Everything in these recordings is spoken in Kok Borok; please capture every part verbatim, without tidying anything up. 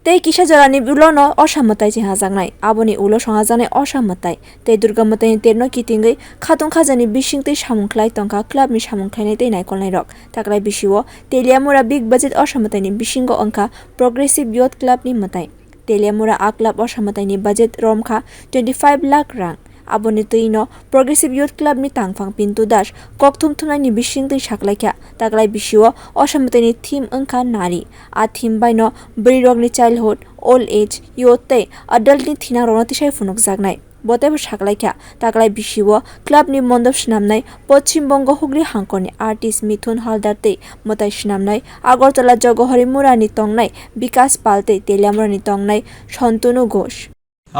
Tei kisa jorani ulono Osa mwtai chenghajaknai, aboni ulo songhajaknai Osa mwtai tei Durga mwtaini terno kitingwi khatung khajani bisingtwi samung khlai tongkha clubni samung khlainai tei naikolnairok. Taklai bisio Teliamura Big Budget Osa mwtaini bisingo wngkha Progressive Youth Clubni mwtai. Teliamura a club Osa mwtaini budget romkha twenty five lakh rang. Aboni twino Progressive Youth Clubni tangphang Pintu Das kokthum thumnaini bisingtwi saklaikha. Taklai bisio Osa mwtaini theme wngkha nari. A theme baino bwrwirokni childhood, old age, youth tei adultni thinangrokno tisai phunukjaknai. Bo teibo saklaikha, taklai bisio clubni mondop swnamnai Poschim Bongo Hugli hangkorni artist Mithun Haldar tei mwtai swnamnai Agartala Jogohori Murani tongnai Bikas Pal tei Teliamurani tongnai Shantanu Ghosh.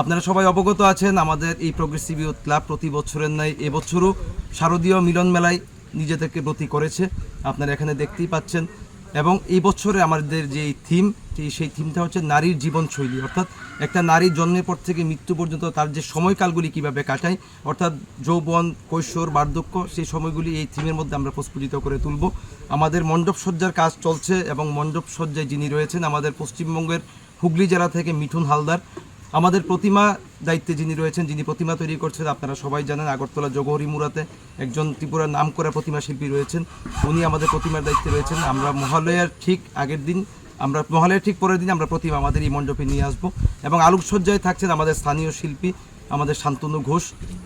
আপনারা সবাই অবগত আছেন, আমাদের এই progressive youth club প্রতি বছরের ন্যায় এবছরও শারদীয় মিলন মেলায় নিজেদেরকে ব্রতী করেছে। আপনারা এখানে দেখতেই পাচ্ছেন। এবং এই বছরে আমাদের যে থিম, সেই থিমটা হচ্ছে নারীর জীবনশৈলী, অর্থাৎ একটা নারী জন্মের পর থেকে মৃত্যু পর্যন্ত তার যে সময়কালগুলি কিভাবে কাটায়, অর্থাৎ যৌবন, কৈশোর, বার্ধক্য, সেই সময়গুলি এই থিমের মধ্যে আমরা প্রস্ফুটিত করে তুলব। আমাদের মণ্ডপ সজ্জার কাজ চলছে এবং মণ্ডপ সজ্জায় যিনি রয়েছেন আমাদের পশ্চিমবঙ্গের হুগলি জেলা থেকে মিঠুন হালদার। আমাদের প্রতিমা দায়িত্বে যিনি রয়েছেন, যিনি প্রতিমা তৈরি করছেন, আপনারা সবাই জানেন আগরতলা জগহরি মুড়াতে একজন ত্রিপুরার নামকরা প্রতিমা শিল্পী রয়েছেন, উনি আমাদের প্রতিমার দায়িত্বে রয়েছেন। আমরা মহালয়ার ঠিক আগের দিন, আমরা মহালয়ার ঠিক পরের দিন আমরা প্রতিমা আমাদের এই মণ্ডপে নিয়ে আসব। এবং আলোকসজ্জায় থাকছেন আমাদের স্থানীয় শিল্পী, আমাদের শান্তনু ঘোষ,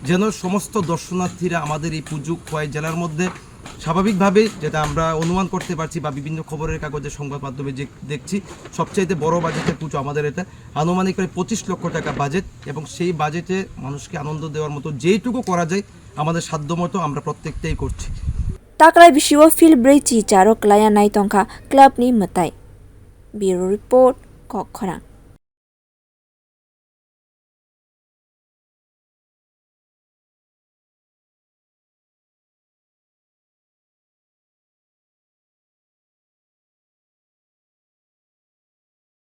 যেন সমস্ত দর্শনার্থীরা আমাদের এই পুজো খোয়াই জেলার মধ্যে স্বাভাবিকভাবেই, যেটা আমরা অনুমান করতে পারছি বা বিভিন্ন খবরের কাগজে, সংবাদ মাধ্যমে যে দেখছি, সবচাইতে বড় বাজেটের পুজো আমাদের এটা। আনুমানিক প্রায় পঁচিশ লক্ষ টাকা বাজেট, এবং সেই বাজেটে মানুষকে আনন্দ দেওয়ার মতো যেইটুকু করা যায়, আমাদের সাধ্যমতো আমরা প্রত্যেকটাই করছি। Taklai bisio field brwi chi charo klaiya nai tongkha clubni mwtai. Bureau Report, Kokkhorang.